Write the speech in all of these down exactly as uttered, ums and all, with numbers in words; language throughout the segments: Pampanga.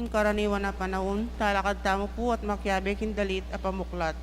Karaniwan a panaun, talakad tamu pu at makiabe king dalit a pamuklat.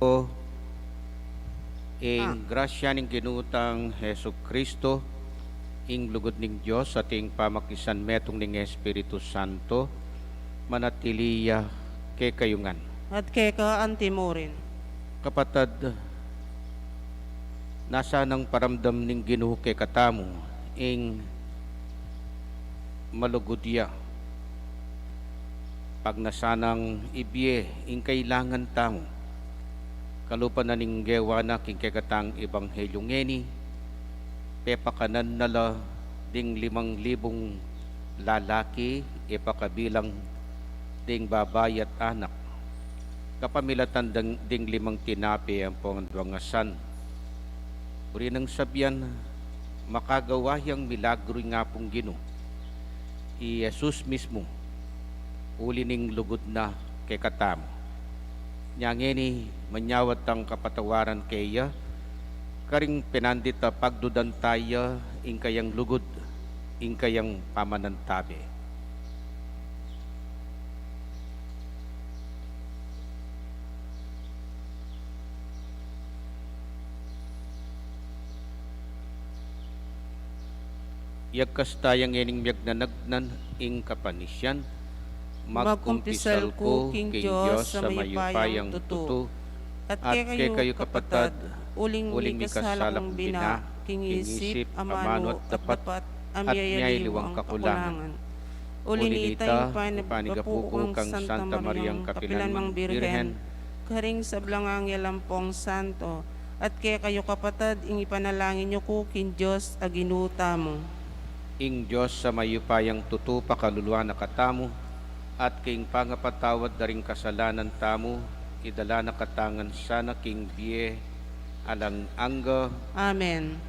O, ing grasya ning Ginu tang Jesucristo, ing lugud ning Dios, at ing pamakisanmetung ning Espiritu Santo, manatili ya kekayu ngan. At keka antimurin. Kapatad, nasanang paramdam ning Ginu kekatamu ing malugud ya. Pagnasanang ibie ing kailangan tamu. Kalupa na ning gewa na king kekatang ebanghelyu ngeni, pepakanan na la ding limang libung lalaki, ipakabilang ding babai at anak, kapamilatan ding, ding limang tinape ampong duang asan. Buri nang sabian, makagawa yang milagru ing Apung Ginu, i Jesus mismu, uli ning lugud na kekatamu. Nya ngeni, manyawad tang kapatawaran keya, karing penandit a pagdudan taya ing kayang lugud, ing kayang pamanantabe. Yagkas taya ngening miyagnanagnan ing kapanisian, magkumpisal ku king Dios a mayupayang tutu, at kekayu kapatad, uling mikasala kung bina king isip, amanu at dapat, at miyayaliwang kakulangan. Uli nita, ipanigapu ku kang Santa Mariang kapilan mang Birhen, karing sablang anghel ampong santo, at kekayu kapatad, ing ipanalangin yu ku king Dios a Ginu tamu. Ing Dios a mayupayang tutu pakaluluan na katamu, at king pangapatawad da ring kasalanan tamu, idala na katamu ngan sana king bie alang angga. Amen.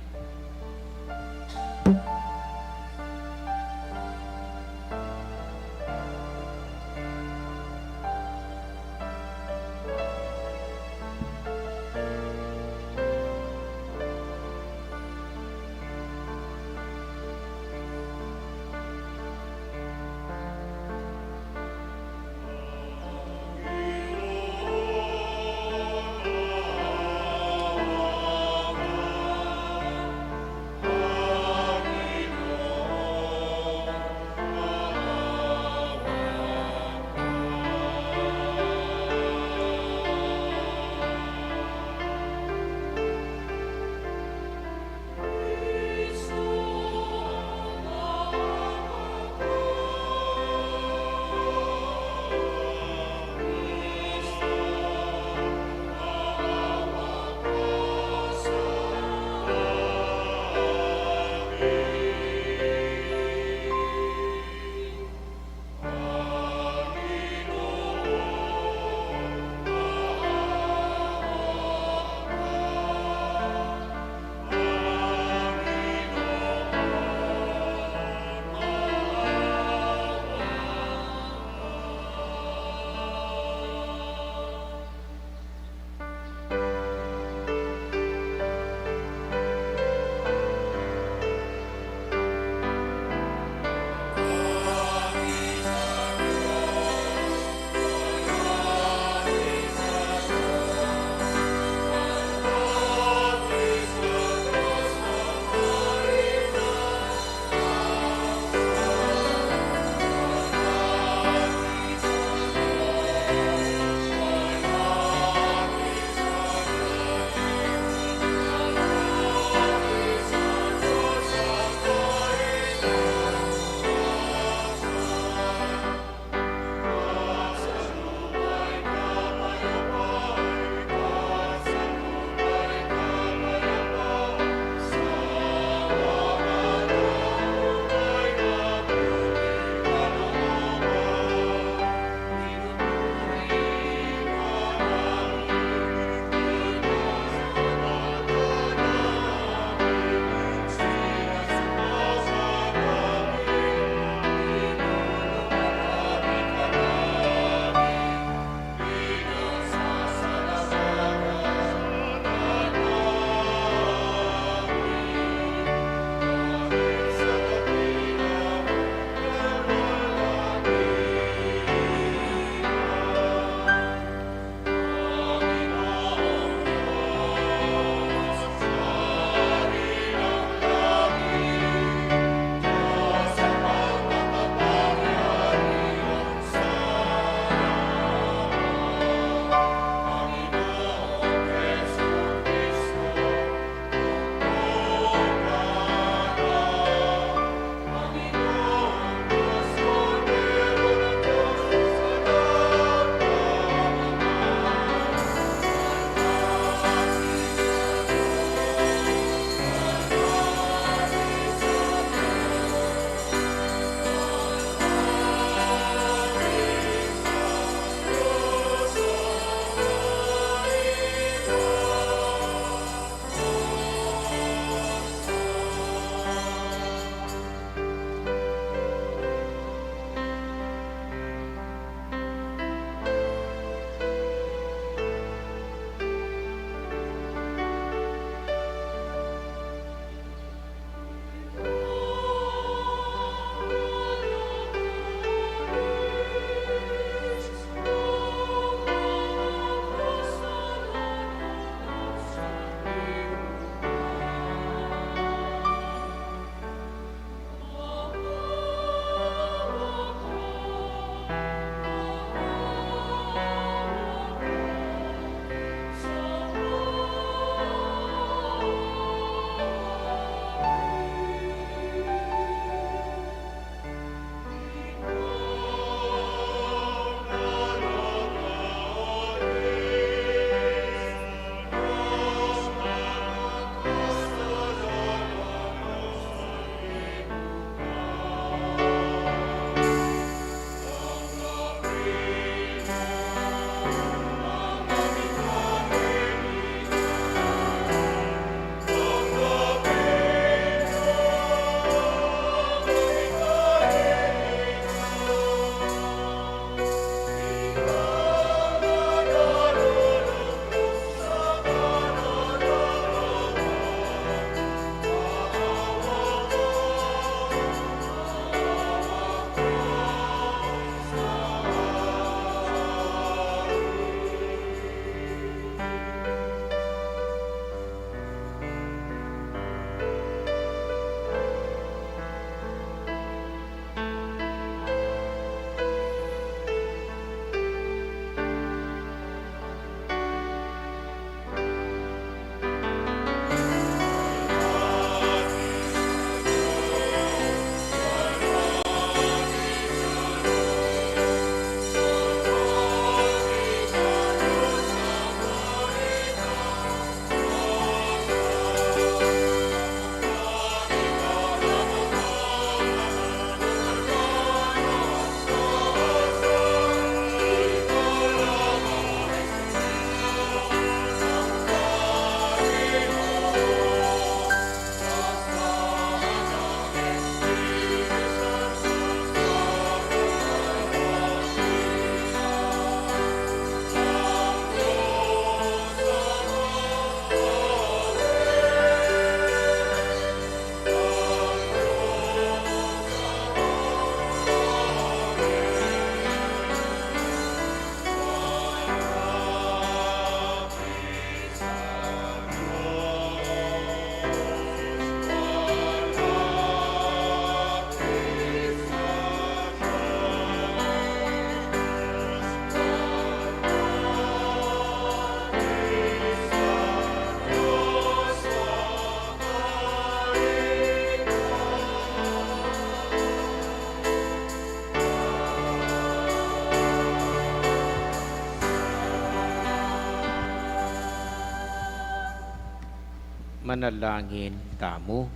Manalangin tamu.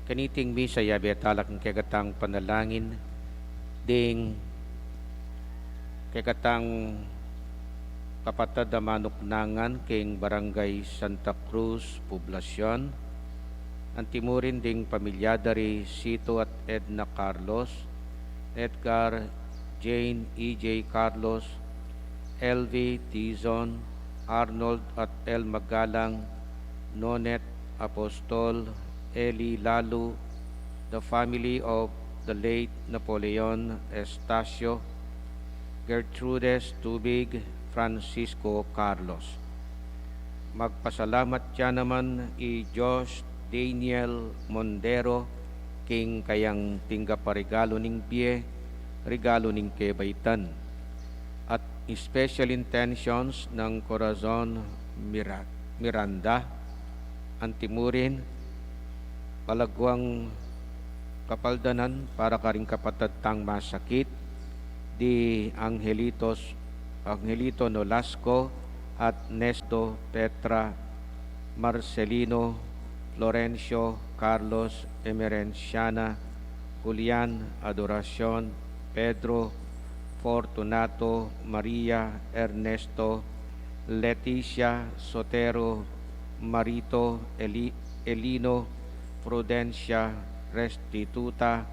Kaniting misa, yabe tala king kekatang panalangin ding kekatang kapatad a manuknangan king Barangay Santa Cruz, Poblacion. Antimurin ding pamilya da ri Sito at Edna Carlos, Edgar, Jane, E J Carlos, L V Tizon, Arnold at Elma Galang, Nonet Apostol, Eli Lalu, the family of the late Napoleon Estacio, Gertrudes Tubig, Francisco Carlos. Magpasalamat ya naman i Josh Daniel Mondero king kayang tingga pa regalo ning bie, regalo ning kebaitan, at special intentions nang Corazon Mira-, Miranda. Antimurin, palaguang kapaldanan para karing kapatad tang masakit, di Angelitos, Angelito Nolasco at Nesto Petra, Marcelino, Florencio, Carlos, Emerenciana, Julian, Adoracion, Pedro, Fortunato, Maria, Ernesto, Leticia, Sotero, Marito, Eli-, Elino, Prudencia, Restituta,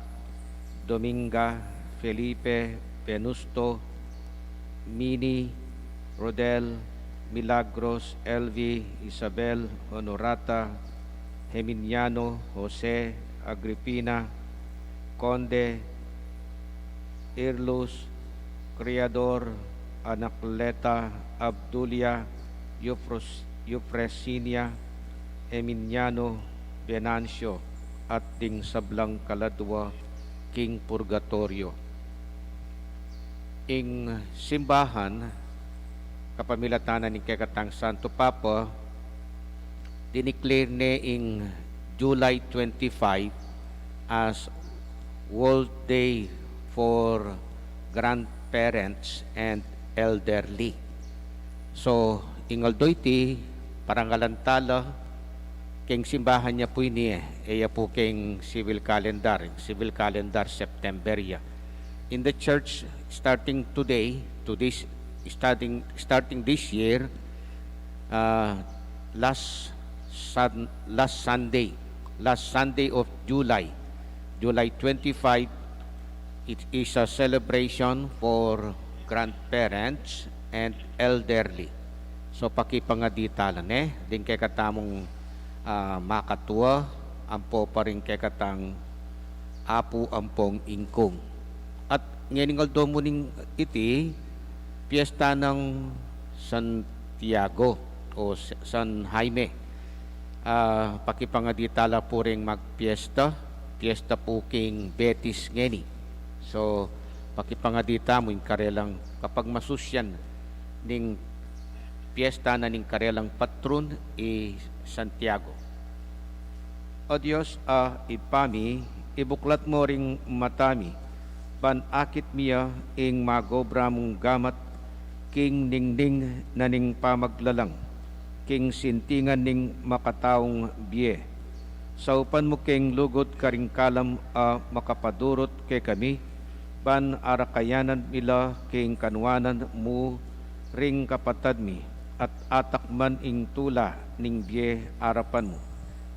Dominga, Felipe, Venusto, Mini, Rodel, Milagros, Elvi, Isabel, Honorata, Geminiano, Jose, Agripina, Conde, Irlus, Criador, Anacleta, Abdulia, Eufros-, Eufresinia, Eminiano, Venancio, at ding sablang kaladua king purgatorio. Ing simbahan, kapamilatan na ning kekatang Santo Papa, dineclare ne ing July twenty-five as World Day for Grandparents and Elderly. So, ing aldo iti, parangalan tala king simbahan ya pu ini, e ya pu king civil calendar, civil calendar September ya. In the church, starting today, to this, starting, starting this year, uh, last Sun-, last Sunday, last Sunday of July, July twenty-five, it is a celebration for grandparents and elderly. So, pakipangadi tala ne, ding kekatamung, ah, makatua, ampo pa ring kekatang apu ampong ingkung. At ngening aldo mu ning iti, piesta nang Santiago o S-, San Jaime. Ah, pakipangadi tala pu ring magpiesta, piesta pu king Betis ngeni. So, pakipangadi tamu ing karelang kapagmasusyan ning piesta na ning karelang patron i Santiago. O Dios a Ibpa mi, ibuklat mu ring mata mi, ban akit mi ya ing magobra mung gamat king ningning na ning pamaglalang, king sintingan ning makataung bie. Saupan mu king lugud karing kalam a makapadurut kekami, ban arakayanan mi la king kanuanan mu ring kapatad mi, at atakman ing tula ning bie arapan mu.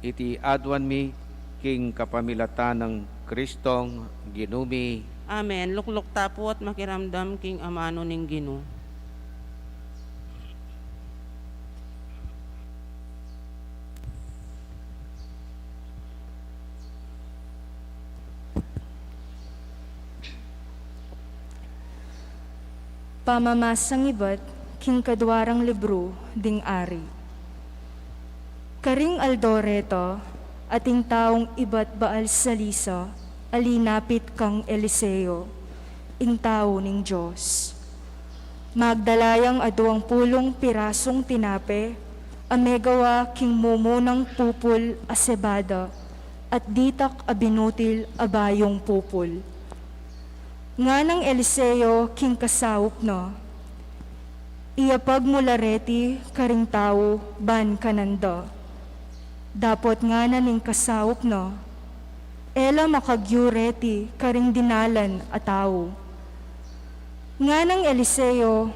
Iti aduan mi king kapamilatan nang Kristong Ginu mi. Amen. Lukluk ta pu at makiramdam king amanu ning Ginu. Pamamasang ibat king kaduarang libru ding Ari. Karing aldo reta, ating taung ibat Baal-salisa a linapit kang Eliseo, ing tau ning Dios. Magdala yang aduang pulung pirasung tinape a megawa king mumunang pupul a sebada at ditak a binutil a bayung pupul. Nganang Eliseo king kasaup na, "Iyapag mu la reti karing tau ban kanan da." Dapot ngana ning kasaup na, e la makagyu reti karing dinalan a tau. Nganang Eliseo,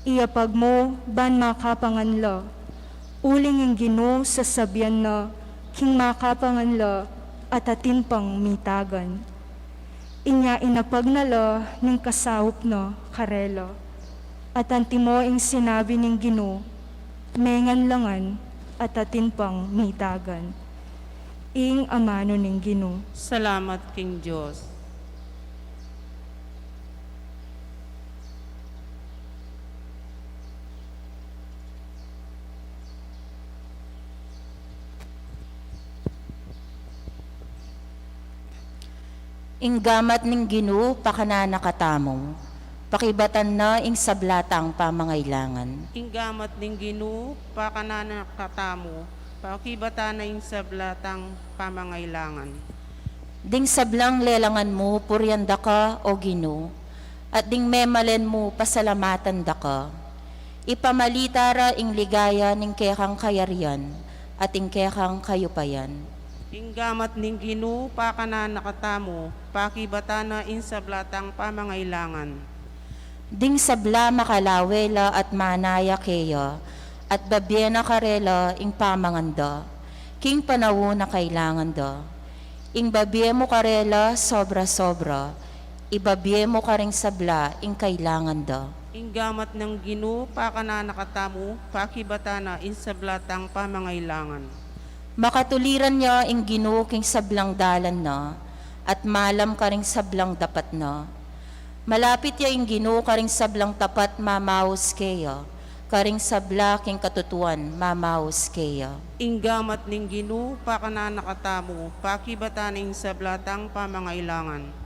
iyapag mu ban makapangan la, uling ing Ginu sasabian na king makapangan la at atin pang mitagan. Inya inapag na la ning kasaup na karela. At antimo ing sinabi ning Ginu, mengan la ngan at atin pang mitagan. Ing amanu ning Ginu. Salamat king Dios. Ing gamat ning Ginu pakanan na katamu, pakibatan na ing sabla tang pamangailangan. Ing gamat ning Ginu pakanan na katamu, pakibatan na ing sabla tang pamangailangan. Ding sablang lelangan mu purian da ka, O Ginu, at ding memalen mu pasalamatan da ka. Ipamalita ra ing ligaya ning kekang kayarian at ing kekang kayupayan. Ing gamat ning Ginu pakanan na katamu, pakibatan na ing sabla tang pamangailangan. Ding sabla makalawe la at manaya keya, at babie na karela ing pamangan da, king panaun a kailangan da. Ing babie mu karela sobra-sobra, ibabie mu karing sabla ing kailangan da. Ing gamat ning Ginu pakanan na katamu, pakibatan na ing sabla tang pamangailangan. Makatuliran ya ing Ginu king sablang dalan na, at malam karing sablang dapat na. Malapit ya ing Ginu karing sablang tapat mamaus keya, karing sabla king katutuan mamaus keya. Ing gamat ning Ginu pakanan na katamu, pakibatan na ing sabla tang pamangailangan.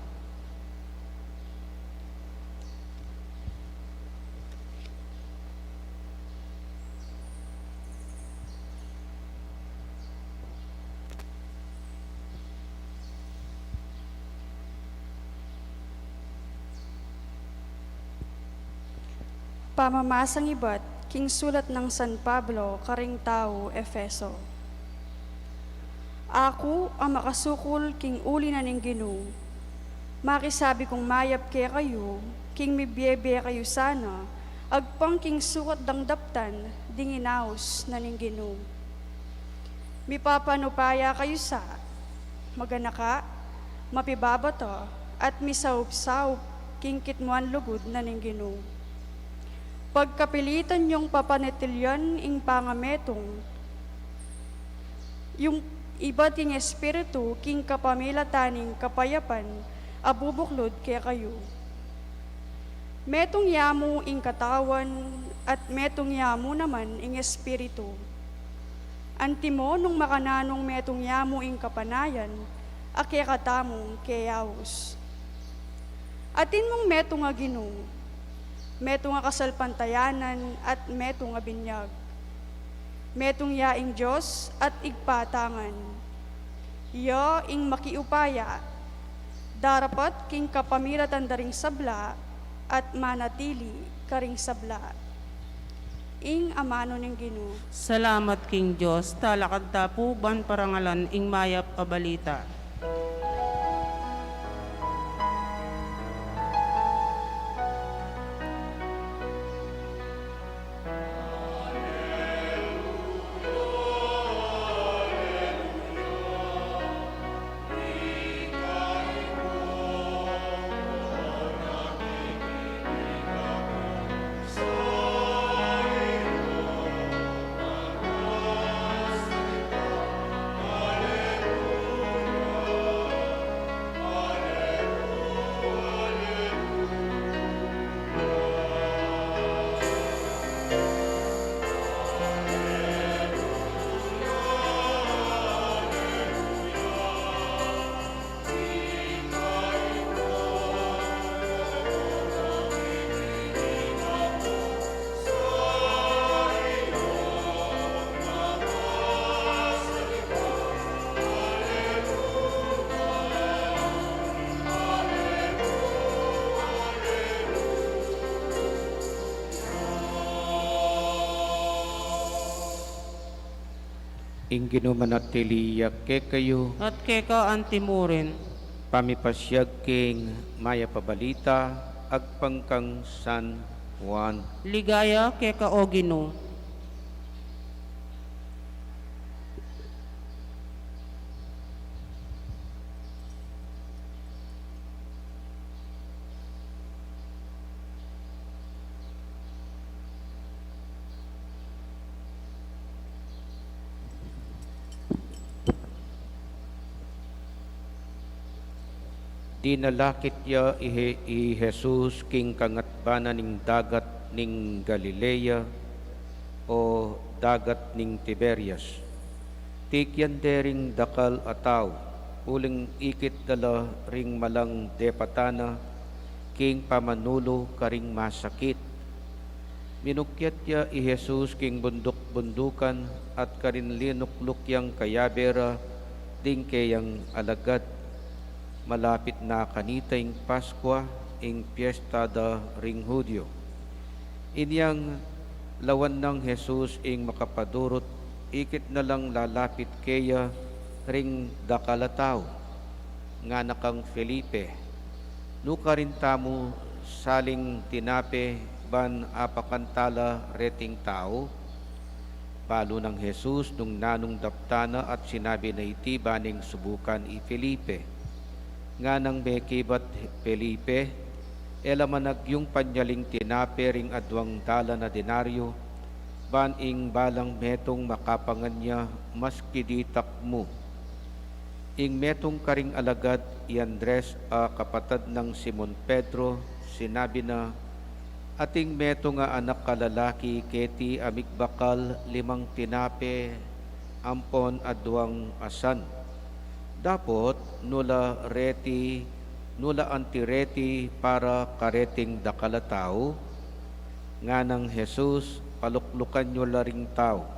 Pamamasang ibat king sulat nang San Pablo karing tau Efeso. Aku a makasukul king uli na ning Ginu, makisabi kung mayap kekayu, king mibie-bie kayu sana, agpang king sukat dang daptan ding inaus na ning Ginu. Mipapanupaya kayu sa, maganaka, mapibabata, at misaup-saup king kitmuan lugud na ning Ginu. Pagkapilitan yung papanitilyan ing pangametung yung ibat ing Espiritu king kapamilatan ning kapayapan a bubuklud kekayu. Metung ya mu ing katawan, at metung ya mu naman ing Espiritu. Antimo nung makananung metung ya mu ing kapanayan a kekatamung keyaus. Atin mung metung a Ginu, metung a kasalpantayanan, at metung a binyag. Metung ya ing Dios at Ibpa ta ngan. Iya ing makiupaya, darapat king kapamilatan da ring sabla, at manatili karing sabla. Ing amanu ning Ginu. Salamat king Dios. Talakad ta pu ban parangalan ing mayap a balita. Ing Ginu manatili ya kekayu. At keka antimurin. Pamipasiag king mayap a balita agpang kang San Juan. Ligaya keka, O Ginu. Dinalakit ya i, Je- i Jesus king kangatbanan ning dagat ning Galilea o dagat ning Tiberias. Tikyan de ring dakal a tau, uling ikit da la ring malang depatan na king pamanulu karing masakit. Minukyat ya i Jesus king bunduk-bundukan at karin linukluk yang kayabe ra ding keyang alagad. Malapit na kanita ing Paskua, ing piesta da ring Judio. Inyang lawan nang Jesus ing makapadurut, ikit na lang lalapit keya ring dakal a tau. Ngana kang Felipe, "Nukarin tamu saling tinape ban apakan ta la reting tau?" Balu nang Jesus nung nanung daptan na at sinabi na iti ba ning subukan i Felipe. Nganang mekibat Felipe, "E la man agyung panyaling tinape ring aduang dalan a denaryo, ban ing balang metung makapangan ya maski ditak mu." Ing metung karing alagad, i Andres a kapatad nang Simon Pedro, sinabi na, "Ating metung a anak a lalaki keti a migbakal limang tinape ampon aduang asan. Dapot nu la reti, nu la anti reti para kareting dakal a tau?" Nganang Jesus, "Paluklukan yu la ring tau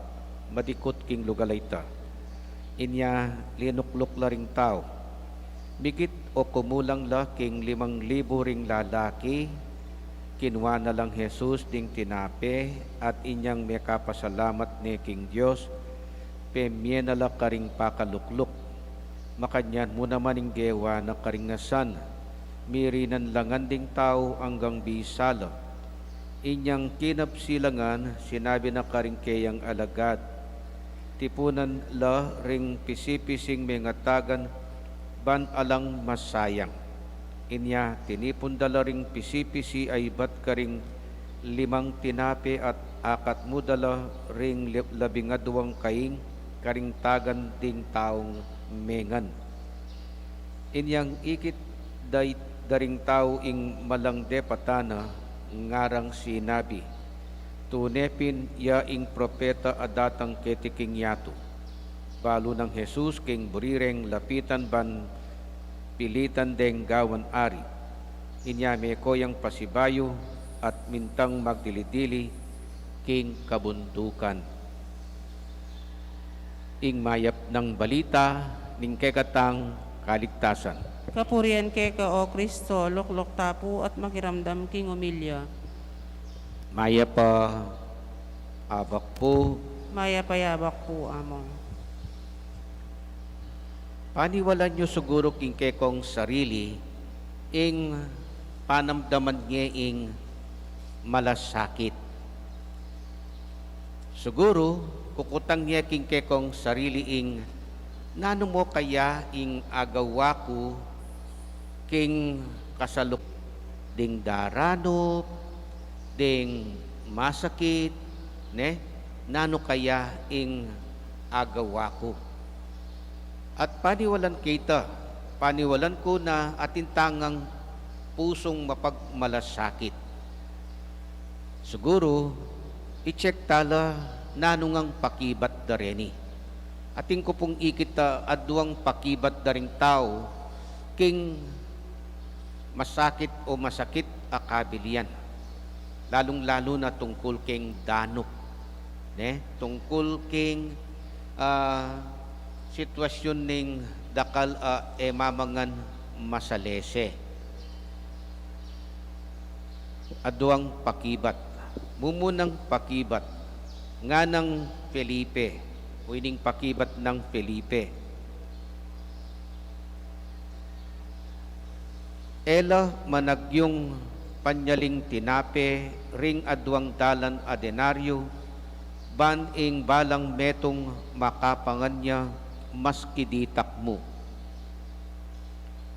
madikut king lugal a ita." Inya linukluk la ring tau. Migit o kumulang la king limang libu ring lalaki. Kinua na lang Jesus ding tinape at inyang mekapasalamat ne king Dios, pemie na la karing pakalukluk. Makanyan mu naman ing gewa na karing asan. Mirinan la ngan ding tau anggang bisa la. Inyang kinabsi la ngan, sinabi na karing keyang alagad, "Tipunan la ring pisi-pising mengatagan ban alang masayang." Inya tinipun da la ring pisi-pisi a ibat karing limang tinape at akat mu da la ring li-, labing aduang kaing karing tagan ding taung mengan. Inyang ikit da, da ring tau ing malang depatan na, ngarang sinabi, "Tune pin ya ing propeta a datang keti king yatu." Balu nang Jesus king buri reng lapitan ban pilitan deng gawan ari. Inya meko yang pasibayu at mintang magdili-dili king kabundukan. Ing mayap nang balita ning kekatang kaligtasan. Kapurian keka, O Kristo, lukluk ta pu at makiramdam king omilya. Mayap a abak pu. Mayap a abak pu, Among. Paniwalan yu siguru king kekong sarili ing panamdaman nge ing malasakit. Siguru, kukutang nge king kekong sarili ing, "Nanu mo kaya ing agawa ku king kasalup-, ding daranup, ding masakit, ne? Nanu kaya ing agawa ku?" At paniwalan kita, paniwalan ku na atin tangang pusung mapagmalasakit. Siguru, i-check ta la nanu ngang pakibat da reni. Atin ku pung ikit a aduang pakibat da ring tau king masakit o masakit a kabilian. Lalung-lalu na tungkul king danup, ne? Tungkul king, ah, sitwasyun ning dakal a e mamangan masalese. Aduang pakibat. Mumunang pakibat, nganang Felipe, o ining pakibat nang Felipe. E la managyung panyaling tinape ring aduang dalan a denaryo, ban ing balang metung makapangan ya maski ditak mu.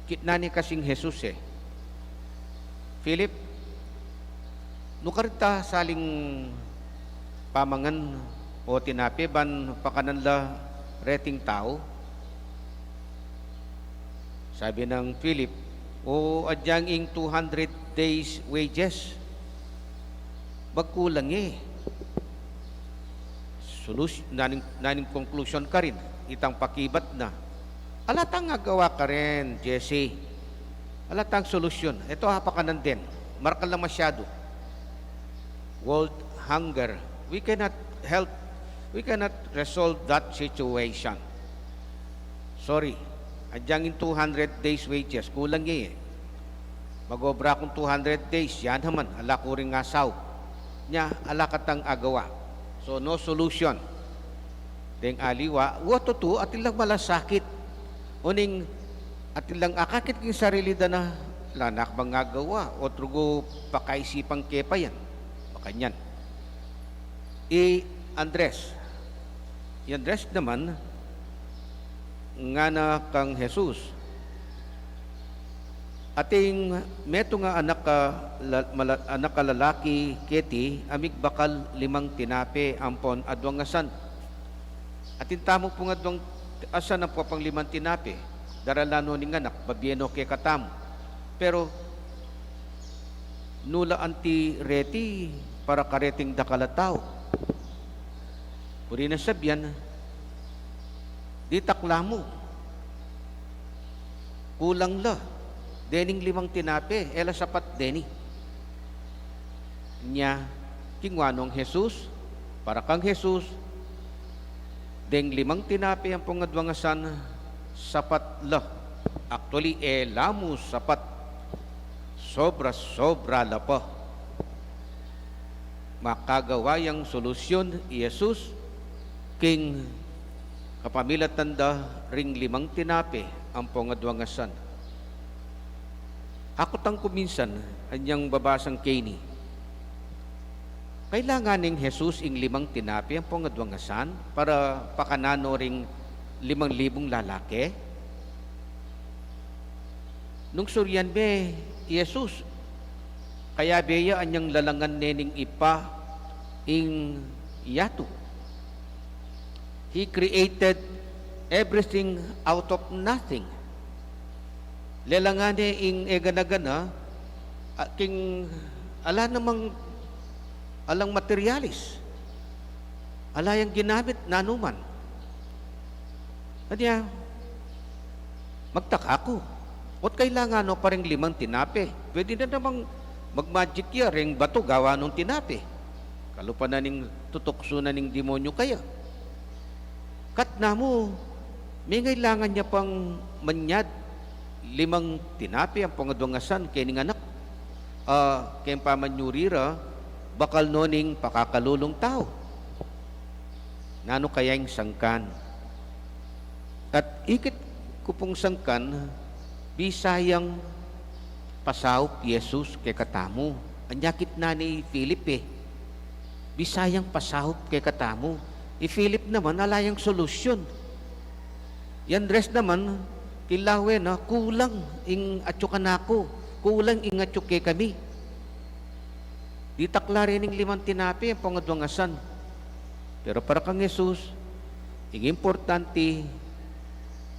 Kitnan ne kasing Jesus e, Philip, nu karin ta saling pamangan o tinape ban pakanan la reting tau? Sabi nang Philip, o adyang ing two hundred days wages, magkulang e. Solus-, naning, naning conclusion karin, itang pakibat na. Ala tang agawa karin, Jesse. Ala tang solusyon. Ito, apakanan din. Marakal na masyadu. World hunger. We cannot help, we cannot resolve that situation. Sorry. Adyang ing two hundred days wages, kulang e. Mag-obra kung two hundred days, yan naman, ala ku ring asaw. Nya, ala katang agawa. So, no solution. Deng aliwa, wa tutu, atin lang malasakit. Uning, atin lang akakit king sarili da na, ala na ku mang agawa, o tugu pakaisipan ke pa yan. Makanyan. I Andres. I Andres naman, ngana kang Jesus, ating metung a anak a la-, mala-, anak a lalaki keti a migbakal limang tinape ampon aduang asan. Atin tamu pung aduang asan ampon limang tinape, daralan no ning anak, babie no kekatamu. Pero, nu la anti reti para kareting dakal a tau? Buri nang sabian, ditak la mu. Kulang la. Dening limang tinape, e la sapat deni. Nya, kingwa nong Jesus, para kang Jesus, deng limang tinape ampong aduang asan, sapat la. Actually, e la mu sapat. Sobra-sobra la pa. Makagawa yang solusyon i Jesus king kapamilatan da ring limang tinape ampong aduang asan. Aku tang kuminsan, anyang babasang keni. Kailangan neng Jesus ing limang tinape ampong aduang asan para pakanan no ring limang libung lalaki? Nung surian me i Jesus, kayabe ya anyang lalangan ne ning Ibpa ing yatu. He created everything out of nothing. Lelangan ne ing e gana-gana, a, king ala namang alang materialis. Ala yang ginamit nanu man. Anya, magtaka ku. Ot kailangan no pa ring limang tinape? Pwede na namang mag-magic ya, ring bato gawa nong tinape. Kalupa na ning tutuksu na ning demonyo kaya. Kat namu, mengailangan ya pang manyad limang tinape ampong aduang asan kening anak, a, keng pamanyuri ra, bakal no ning pakakalulung tau. Nanu kaya ing sangkan? At ikit ku pung sangkan, bisa yang pasaup i Jesus kekatamu. Anya kitnan ne i Philip e. Bisa yang pasaup kekatamu. I Philip naman, ala yang solusyon. I Andres naman, kilawe na, kulang ing atyu kanaku, kulang ing atyu kekami. Ditak la rening limang tinape ampong aduang asan. Pero para kang Jesus, ing importante,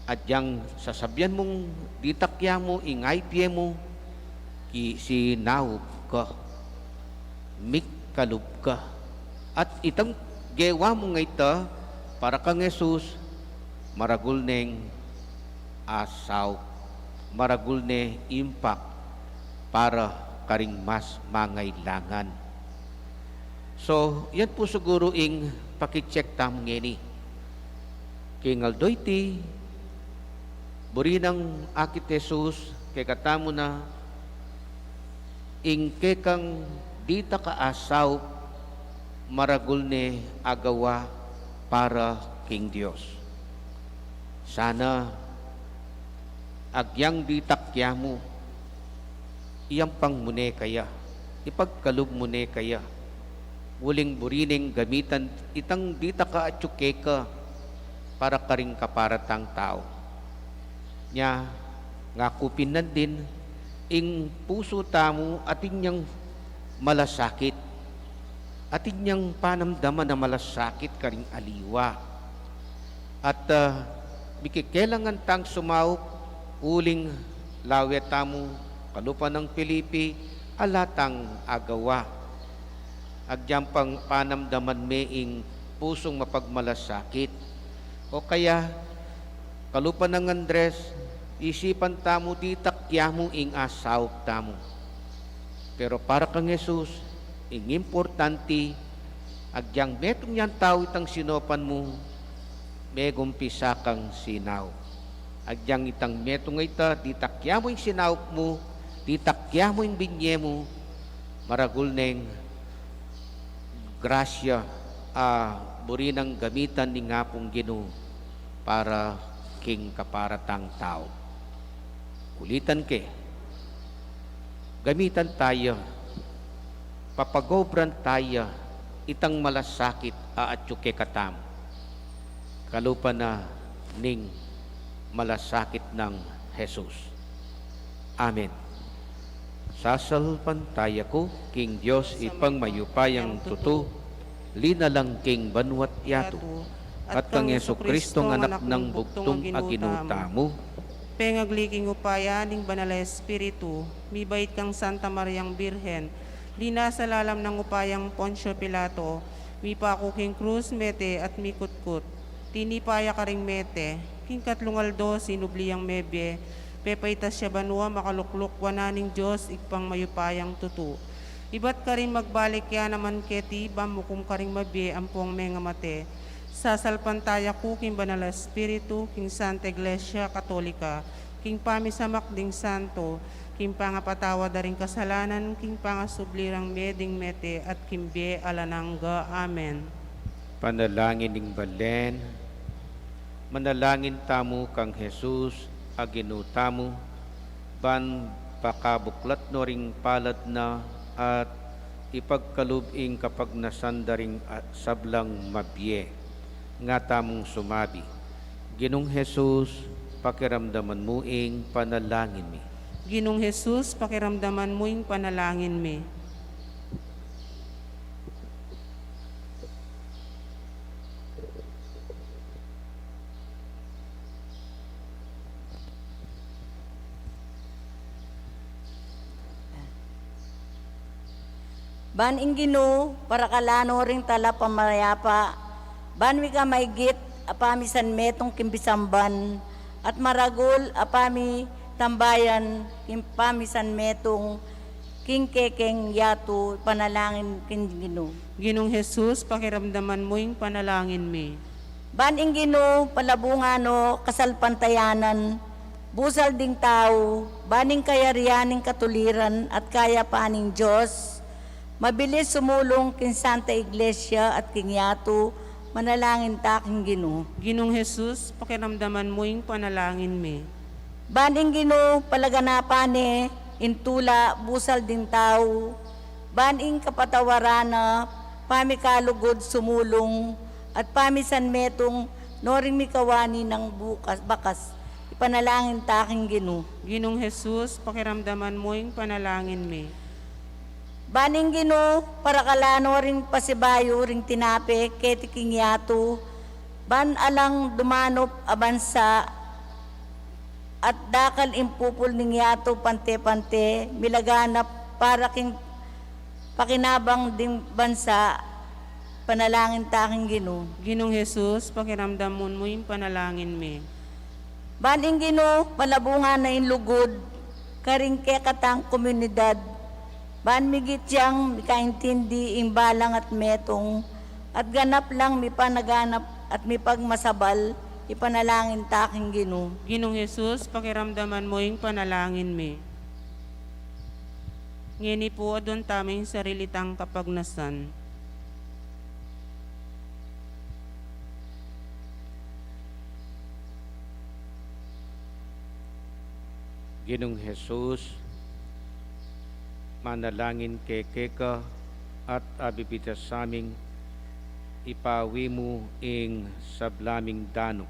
adyang sasabian mung ditak ya mu, ing ibie mu, ki sinaup ka, mikalub ka. At itang gewa mung ita, para kang Jesus, maragul neng asaup, maragul ne impact para karing mas mangailangan. So, yan pu siguru ing paki-check tamu ngeni. King aldo iti, buri nang akit Jesus kekatamu na, ing kekang ditak a asaup, maragul ne agawa para king Dios. Sana agyang ditak ya mu, iyampang mu ne kaya, ipagkalub mu ne kaya, uling buri neng gamitan itang ditak a atyu keka para karing kaparatang tau. Nya, ngaku pin nandin, ing pusu tamu atin yang malasakit, atin yang panamdaman a malasakit karing aliwa. At, ah, mikikelangan tang sumaup uling lawe tamu kalupa nang Filipi, ala tang agawa. Agyang pang panamdaman me ing pusung mapagmalasakit. O kaya, kalupa nang Andres, isipan tamu ditak ya mu ing asaup tamu. Pero para kang Jesus, ing importante, agyang metung yang tau itang sinopan mu, megumpisa kang sinaup. Agyang itang metung a ita, ditak ya mu ing sinaup mu, ditak ya mu ing binye mu, maragul neng grasya a buri nang gamitan ning Apung Ginu para king kaparatang tau. Ulitan ke, gamitan taya, papagobran taya itang malasakit a atyu kekatamu. Kalupa na ning malasakit nang Jesus. Amen. Sasalpantaya ku king Dios Ibpang mayupayang tutu, linalang king banua't yatu, at kang Jesucristo, Anak nang bugtung a Ginu tamu. Pengagli king upaya ning Banal a Espiritu, mibait kang Santa Mariang Birhen, linasa lalam nang upayang Poncio Pilato, mipaku king krus, mete at mikutkut. Tinipa ya karing mete, king katlung aldo sinubli yang mebie, pepaitas ya banua, makalukluk wanan ning Dios Ibpang mayupayang tutu. Ibat karin magbalik ya naman keti, ban mukum karing mabie ampong mengamate. Sasalpantaya ku king Banal a Espiritu, king Santa Iglesia Katolika, king pamisamak ding santo, king pangapatawad da ring kasalanan, king pangasubli rang mie ding mete, at king bie alang angga. Amen. Panalangin ning Balen. Manalangin tamu kang Jesus a Ginu tamu, ban pakabuklat no ring palad na at ipagkalub ing kapagnasan da ring, ah, sablang mabie. Nga tamung sumabi, Ginung Jesus, pakiramdaman mu ing panalangin mi. Ginung Jesus, pakiramdaman mu ing panalangin mi. Ban ing Ginu, parakalan no ring talapamayapa, ban mika maigit a pamisanmetung king pisamban, at maragul a pamitambayan king pamisanmetung king kekeng yatu. Panalangin king Ginu. Ginung Jesus, pakiramdaman mu ing panalangin mi. Ban ing Ginu, palabungan no kasalpantayanan, busal ding tau, ban ing kayarian ning katuliran at kayapan ning Dios, mabilis sumulung king Santa Iglesia at king yatu. Manalangin ta king Ginu. Ginung Jesus, pakiramdaman mu ing panalangin mi. Ban ing Ginu, palaganapan ne ing tula, busal ding tau, ban ing kapatawaran na, pamikalugud sumulung, at pamisanmetung no ring mikawani nang bukas, bakas. Ipanalangin ta king Ginu. Ginung Jesus, pakiramdaman mu ing panalangin mi. Ban ing Ginu, parakalan no ring pasibayu ring tinape keti king yatu, ban alang dumanup a bansa, at dakal ing pupul ning yatu pante-pante, milaganap para king pakinabang ding bansa. Panalangin ta king Ginu. Ginung Jesus, pakiramdaman mu ing panalangin mi. Ban ing Ginu, palabungan na ing lugud karing kekatang komunidad, ban migit yang mikaintindi ing balang at metung, at ganap lang mipanaganap at mipagmasabal. Ipanalangin ta king Ginu. Ginung Jesus, pakiramdaman mu ing panalangin mi. Ngeni pu, aduan tamu ing sarili tang kapagnasan. Ginung Jesus, manalangin kami keka at abibida saming ipawi mu ing sabla ming danu.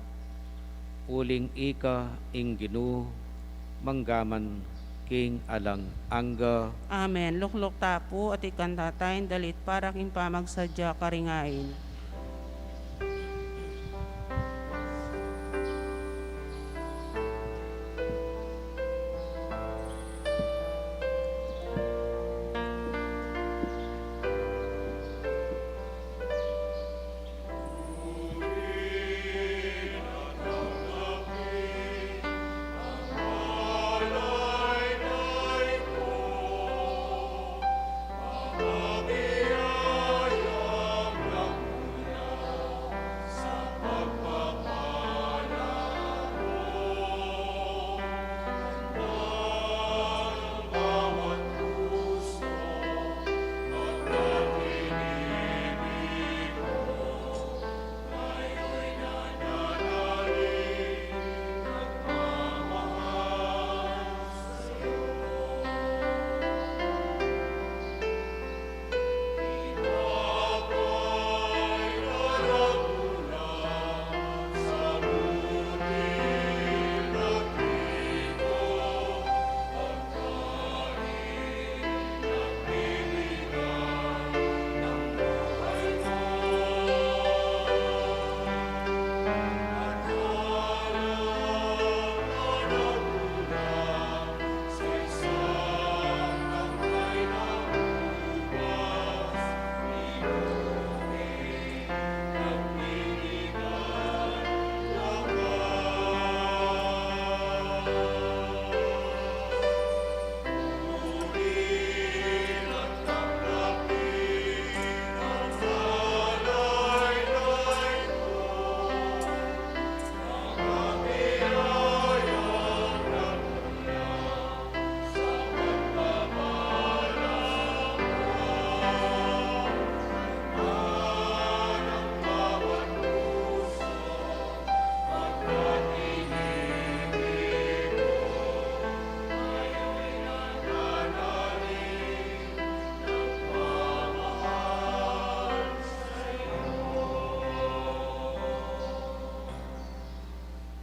Uling ika ing Ginu, mangga man king alang angga. Amen. Lukluk ta pu at ikanta taya ing dalit para king pamagsadya karing ain.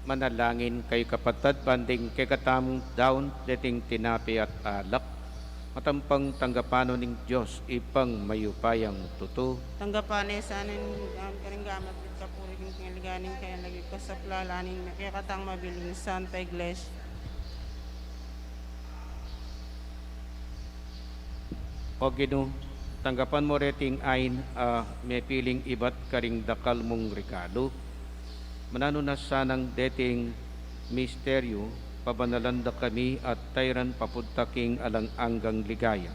Manalangin kayu, kapatad, ban ding kekatamung daun deting tinape at alak, matampang tanggapan no ning Dios Ibpang mayupayang tutu. Tanggapan ne sana ning, um, karing gamat at kapurian king kaligayan ning kayang lagyu, kasaplalan ning kekatang mabiling Santa Iglesia. O Ginu, tanggapan mu reting ain a mepiling ibat karing dakal mung regalu. Mananu na sanang deting misteryu, pabanalan da kami at tayran papunta king alang anggang ligaya.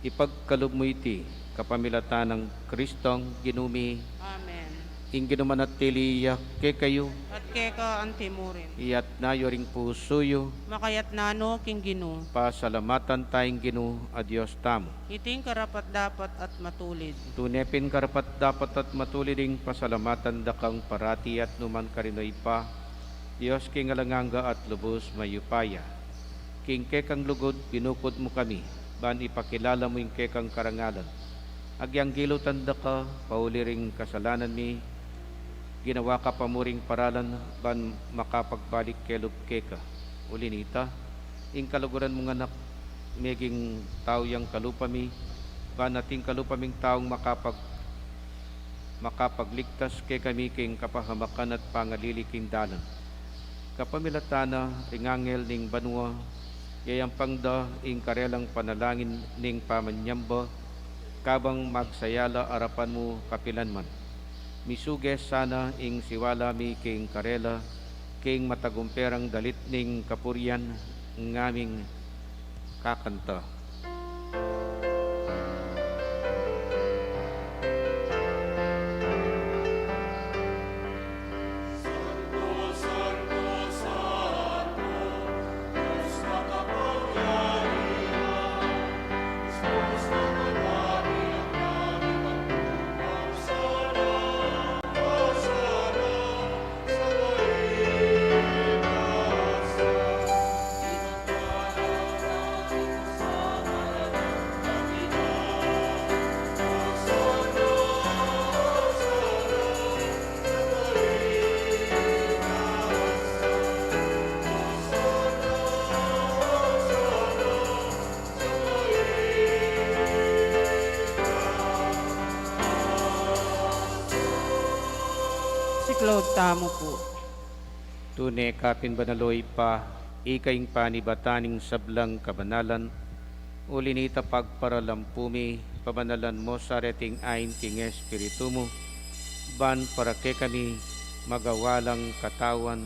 Ipagkalub mu iti kapamilatan nang Kristong Ginu mi. Amen. Ing Ginu manatili ya kekayu. At keka anti mu rin. Iyatna yu ring pusu yu. Makayatna no king Ginu. Pasalamatan taya ing Ginu a Dios tamu. Iting karapat-dapat at matulid. Tune pin karapat-dapat at matulid ing pasalamatan da kang parati at nu man karin, o Ibpa, Dios king alang angga at lubus mayupaya. King kekang lugud binukud mu kami, ban ipakilala mu ing kekang karangalan. Agyang gilutan da ka, pauli ring kasalanan mi, ginawa ka pa mu ring paralan, ban makapagbalik kelub keka. Uli na nita, ing kaluguran mung Anak, meging tau yang kalupa mi, ban ating kalupa ming taung makapag-, makapagligtas kekami king kapahamakan at pangalili king dalan. Kapamilatan na ring anghel ning banua, yayampang da ing karelang panalangin ning pamanyamba, kabang magsaya la arapan mu kapilan man. Misuge sana ing siwala mi king karela, king matagumperang dalit ning kapurian, ngaming kakanta. Tamu pu. Tune ka pin banal, O Ibpa, ika ing panibatan ning sablang kabanalan. Uli nita pagparalampu mi, pabanalan mu sa reting ain king Espiritu mu, ban para kekami magawa lang katawan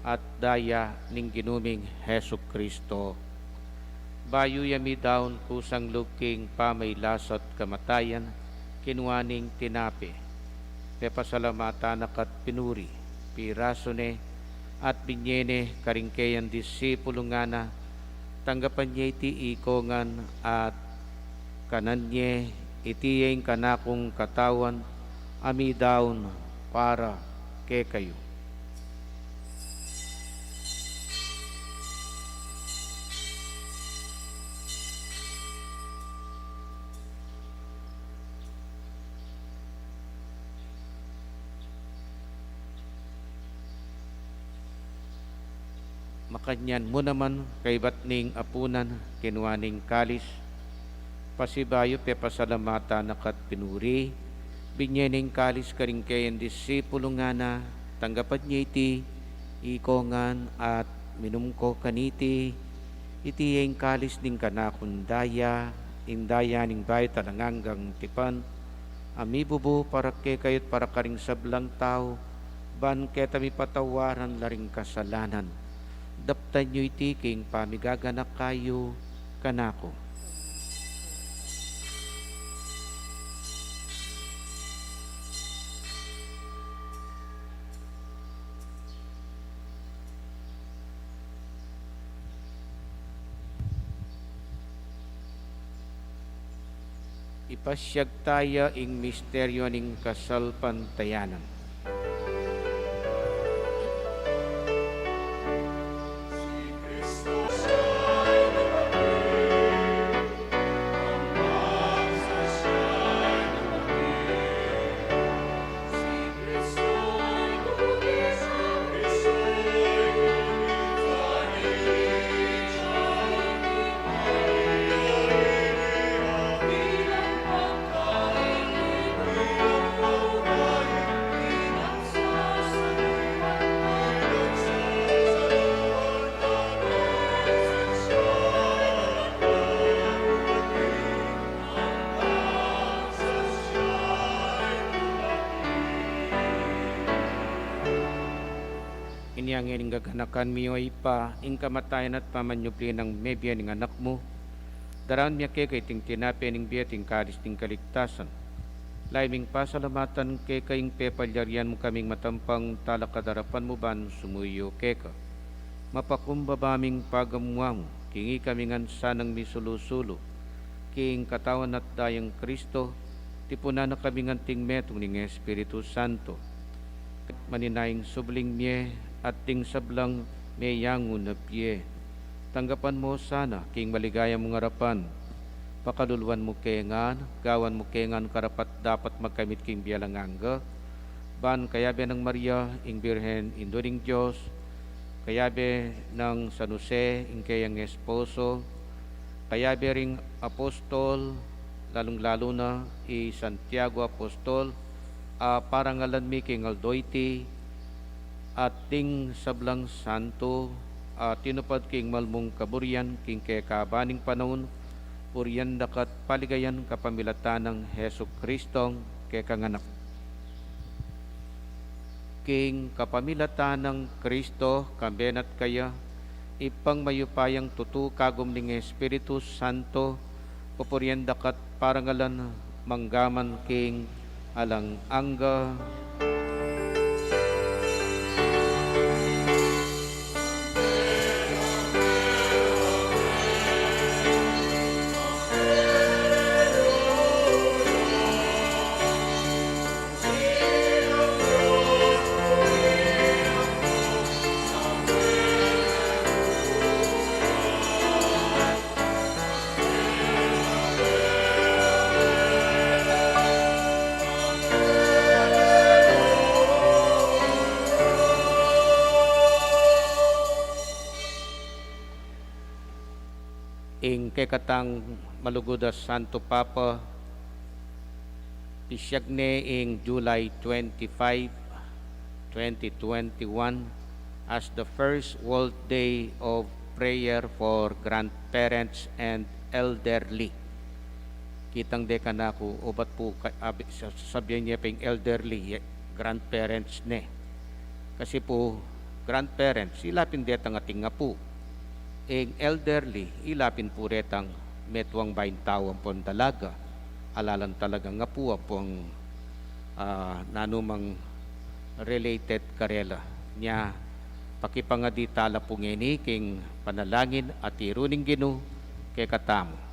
at daya ning Ginu ming Jesucristo. Bayu ya midaun kusang lub king pamailasa't kamatayan, kinua ne ing tinape, pepasalamatan na ka't pinuri, pirasu ne, at binye ne karing keyang disipulu, ngana: Tanggapan ye iti ikongan at kanan ye, iti ya ing kanakung katawan a midaun para kekayu. Makanyan mu naman, kaybat ning apunan, kinua ne ing kalis, pasibayu pepasalamatan na ka't pinuri, binye ne ing kalis karing keyang disipulu, ngana: Tanggapan ye iti ikongan at minum ko kaniti, iti ya ing kalis ning kanakung daya, ing daya ning bayu at alang anggang tipan, a mibubu para kekayu't para karing sablang tau, ban keta mipatawaran la ring kasalanan. Daptan yu iti king pamigaganaka yu kanaku. Ipasiag taya ing misteryu ning kasalpantayanan. Inya ngeni, gaganakan mi, O Ibpa, ing kamatayan at pamanyubli nang mebie ning Anak mu, daraun mi keka iting tinape ning bie at ing kalis ning kaligtasan. Lalu ming pasalamatan keka ing pepalyarian mu kaming matampang talakad king arapan mu ban sumuyu keka. Mapakumbaba ming pagamuan mu, king ikami ngan sanang misulu-sulu king katawan at dayang Kristo, tipunan na kami ngan king metung ning Espiritu Santo. Maninaing subling mie at ding sablang meyangu na bie, tanggapan mu sana king maligaya mung arapan. Pakaluluan mu ke ngan, gawan mu ke ngan karapat-dapat magkamit king bie alang angga, ban kayabe nang Maria, ing Birhen Indu ning Dios, kayabe nang San Jose, ing keyang esposo, kayabe ring apostol, lalung-lalu na i Santiago apostol, a parangalan mi king aldo iti, at ding sablang santo a tinupad king malmung kaburian king kekaban ning panaun, purian da ka't paligayan kapamilatan nang Jesucristong kekang Anak. King kapamilatan nang Kristo, kambe na't kaya, Ibpang mayupayang tutu, kagum ning Espiritu Santo, pupurian da ka't parangalan manggaman king alang angga. Ing kekatang malugud a Santo Papa, pisiag ne ing July twenty-five, twenty twenty-one as the first World Day of Prayer for Grandparents and Elderly. Kitang de kanaku, obat pu ka-, abi-, sa-, sasabian ne pa ing elderly, ye, grandparents ne. Kasi pu, grandparents, ila pin detang ating apu. Ing elderly, ila pin pu retang metuang baing tau ampong dalaga, ala lang talagang apu ampong, ah, nanu mang related karela. Nya, pakipangadi tala pu ngeni king panalangin a tiru ning Ginu kekatamu.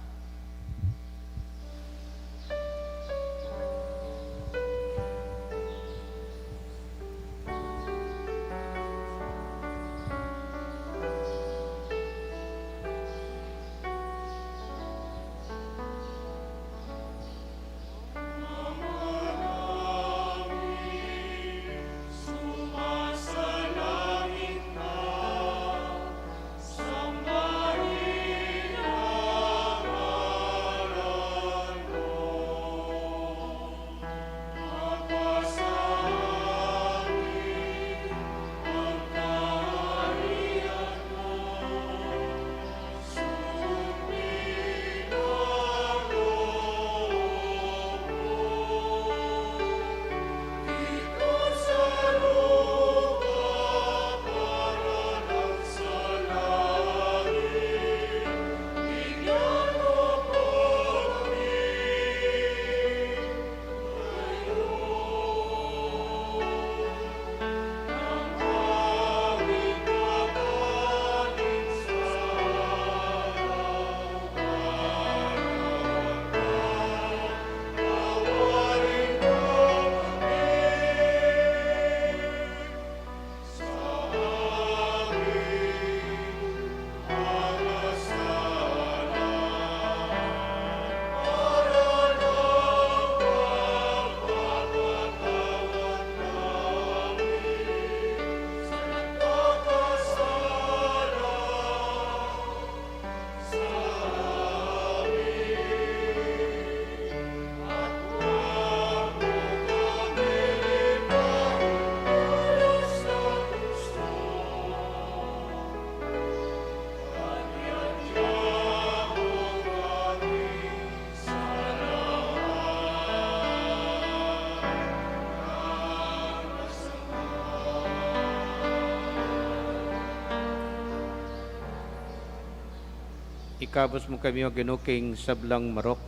Ikabus mu kami, O Ginu, king sablang marok,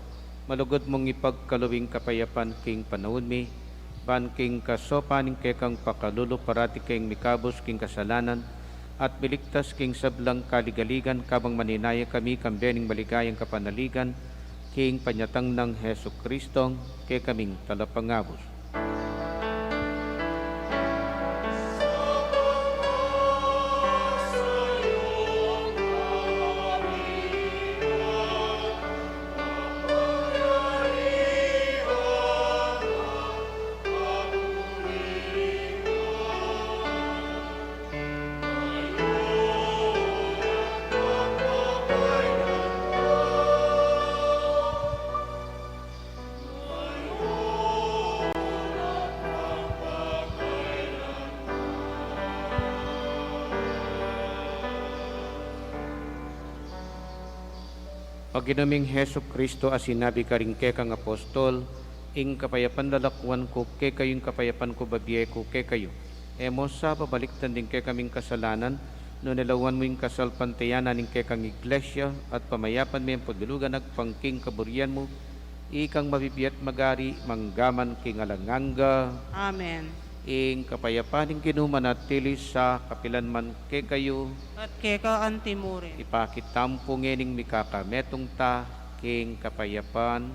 malugud mung ipagkalub ing kapayapan king panaun mi, ban king kasopan ning kekang pakalulu parati kaming mikabus king kasalanan, at miligtas king sablang kaligaligan, kabang maninaya kami kambe ning maligayang kapanaligan, king panyatang nang Jesucristong kekaming Talapangabus. O Ginu ming Jesucristo, a sinabi karing kekang apostol, "Ing kapayapan lalakuan ku kekayu, ing kapayapan ku bibie ku kekayu." E mu sa babalikdan ding kekaming kasalanan, nune lawan mu ing kasalpantayanan ning kekang Iglesia, at pamayapan me ampon bilugan agpang king kaburian mu, ikang mabibie at magari mangga man king alang angga. Amen. Ing kapayapan ning Ginu manatili sa kapilan man kekayu. At keka anti mu rin. Ipakit tamu pu ngening mikakametung ta king kapayapan.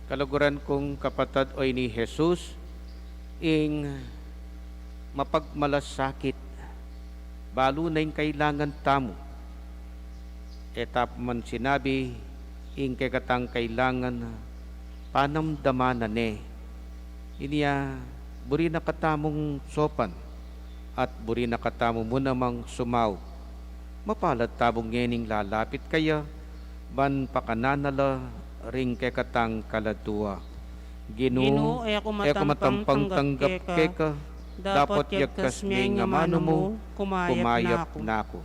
Kaluguran kung kapatad, o ini Jesus, ing mapagmalasakit, balu na ing kailangan tamu. E ta man sinabi ing kekatang kailangan panamdaman na ne. Inya, buri na katamung saupan, at buri na katamu mu namang sumaup. Mapalad tamu ngening lalapit kaya, ban pakanan na la ring kekatang kaladua. Ginu, Ginu, e ku e ku matampang matampang tanggap tanggap keka, keka, dapot dapot yagkas yagkas me me ing ing amanu amanu mu, mu, kumayap kumayap na ku. Na ku.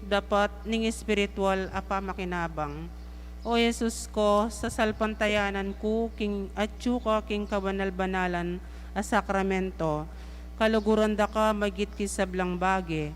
Dapat ning espiritual a pamakinabang. O Jesus ko, sasalpantayanan ku king atyu ka king kabanal-banalan a sakramento, kaluguran da ka magit king sablang bage,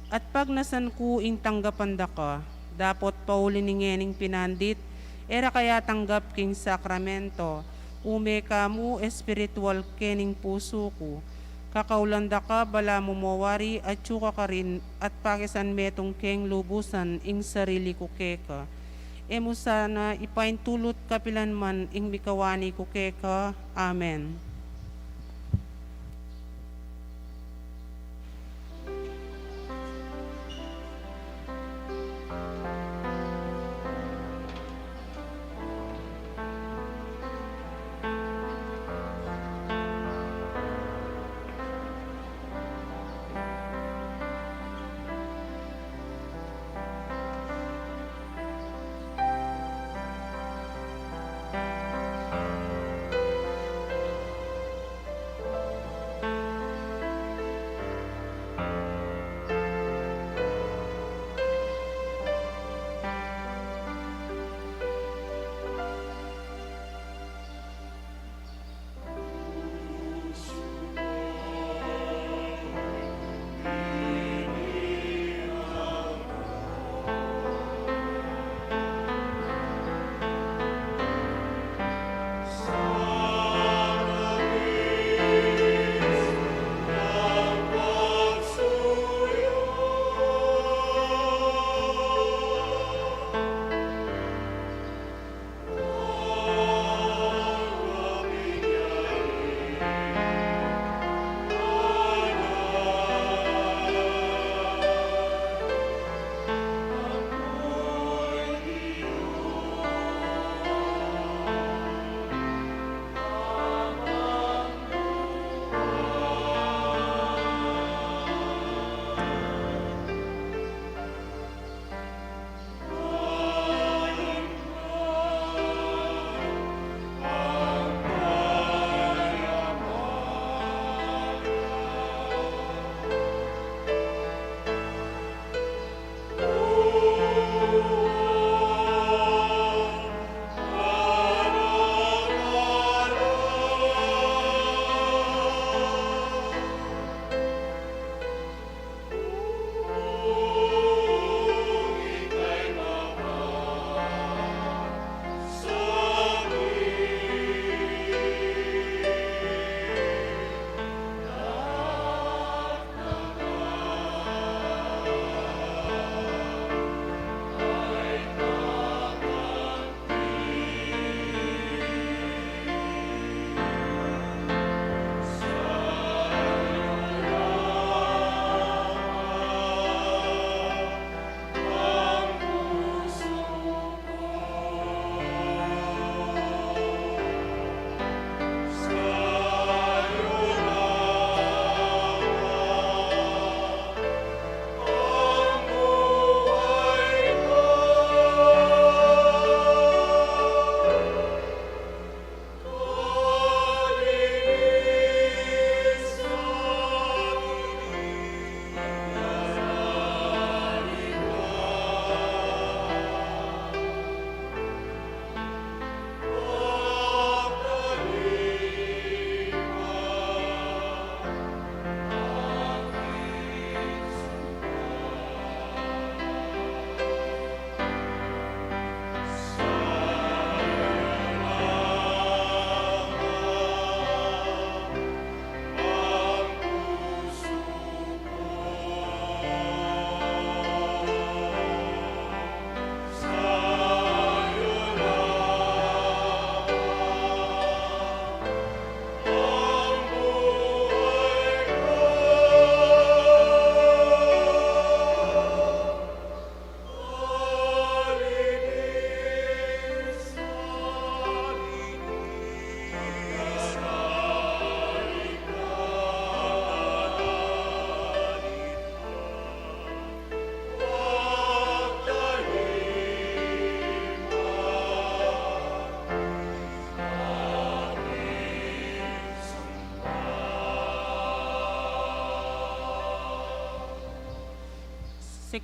at pagnasan ku ing tanggapan da ka, dapot pauli ning ngening pinandit, e ra ka yatanggap king sakramento, ume ka mu espiritual kening pusu ku. Kakaulan da ka, balamu mo wari atyu ka karin, at pakisan metung keng lubusan ing sarili ku keka. E mu sana ipaintulut kapilan man ing mikawani ku keka. Amen.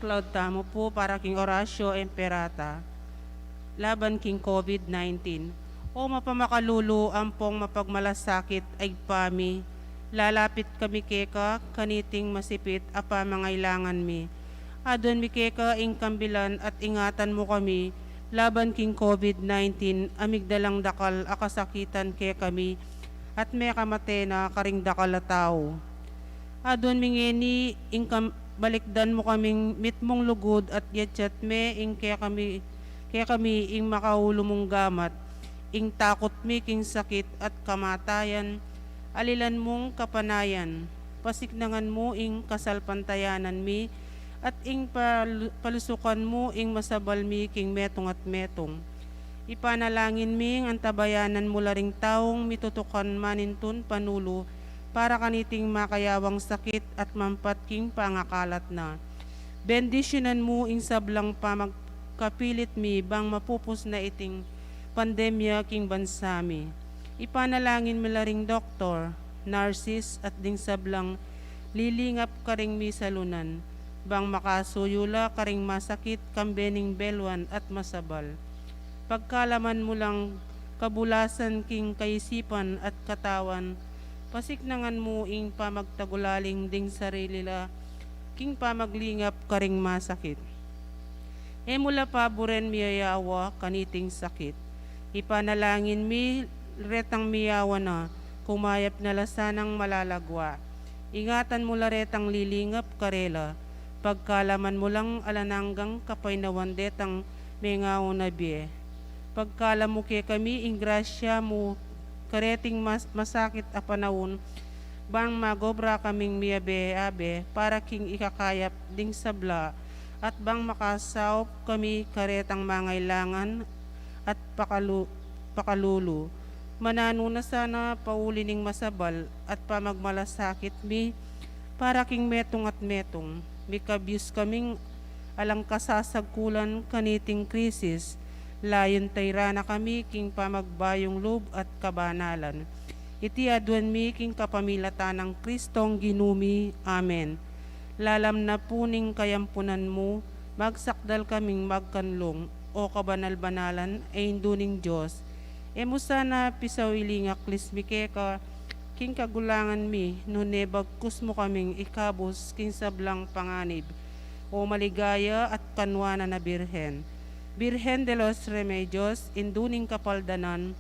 Laud tamu pu para king Oratio Imperata laban king COVID nineteen. O mapamakalulu ampong mapagmalasakit a Ibpa mi, lalapit kami keka kaniting masipit a pamangailangan mi. Aduan mi keka ing kambilan at ingatan mu kami laban king COVID nineteen a migdalang dakal a kasakitan kekami at mekamate na karing dakal a tau. Aduan mi ngeni ing kam-, balikdan mu kaming mitmung lugud at yatsat me ing kekami, kekami ing makaulu mung gamat, ing takut mi king sakit at kamatayan, alilan mung kapanayan, pasiknangan mu ing kasalpantayanan mi, at ing pal-, palusukan mu ing masabal mi king metung at metung. Ipanalangin mi ing antabayanan mu la ring taung mitutukan manintun panulu para kaniting makayawang sakit at mampat king pangakalat na. Bendisyunan mu ing sablang pamagkapilit mi bang mapupus na iting pandemya king bansa mi. Ipanalangin mi la ring doktor, nurses, at ding sablang lilingap karing misalunan, bang makasuyu la karing masakit kambe ning beluan at masabal. Pagkalaman mu lang kabulasan king kaisipan at katawan, pasiknangan mu ing pamagtagulaling ding sarili la king pamaglingap karing masakit. E mu la paburen miyayawa kaniting sakit. Ipanalangin mi retang miyawa na, kumayap na la sanang malalagwa. Ingatan mu la retang lilingap karela, pagkalaman mu lang alang anggang kapaynawan detang mengauna bie. Pagkalam mu kekami ing grasya mu kareting mas-, masakit a panaun, bang magobra kaming miyabe-abe para king ikakayap ding sabla, at bang makasaup kami karetang mangailangan at pakalu-, pakalulu. Mananu na sana pauli ning masabal at pamagmalasakit mi para king metung at metung. Mikabyus kaming alang kasasagkulan kaniting krisis, layun tayran na kami king pamagbayung lub at kabanalan. Iti aduan mi king kapamilatan nang Kristong Ginu mi. Amen. Lalam na pu ning kayampunan mu, magsakdal kaming magkanlung, o kabanal-banalan a Indu ning Dios. E mu sana pisawili ing aklis mi keka king kagulangan mi, nune bagkus mu kaming ikabus king sablang panganib, o maligaya at kanwanan a Birhen. Birhen de los Remedios, Indu ning Kapaldanan,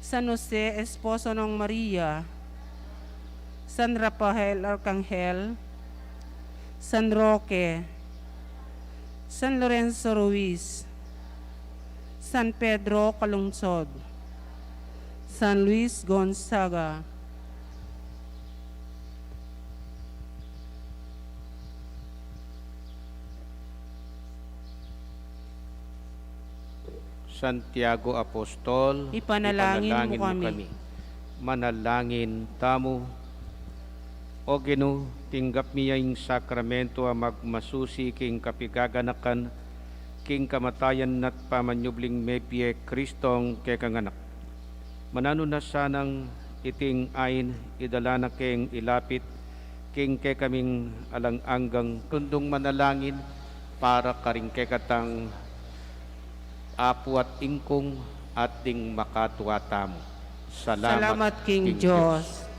San Jose, esposo nang Maria, San Rafael Arkanghel, San Roque, San Lorenzo Ruiz, San Pedro Calungsod, San Luis Gonzaga, Santiago Apostol, ipanalangin mu kami. Manalangin tamu. O Ginu, tinggap mi ya ing sakramento a magmasusi king kapigaganakan, king kamatayan at pamanyubling mebie Kristong kekang Anak. Mananu na sanang iting ain idala na keng ilapit king kekaming alang anggang tundung manalangin para karing kekatang Apu at Ingkung at ding makatua tamu. Salamat king Dios.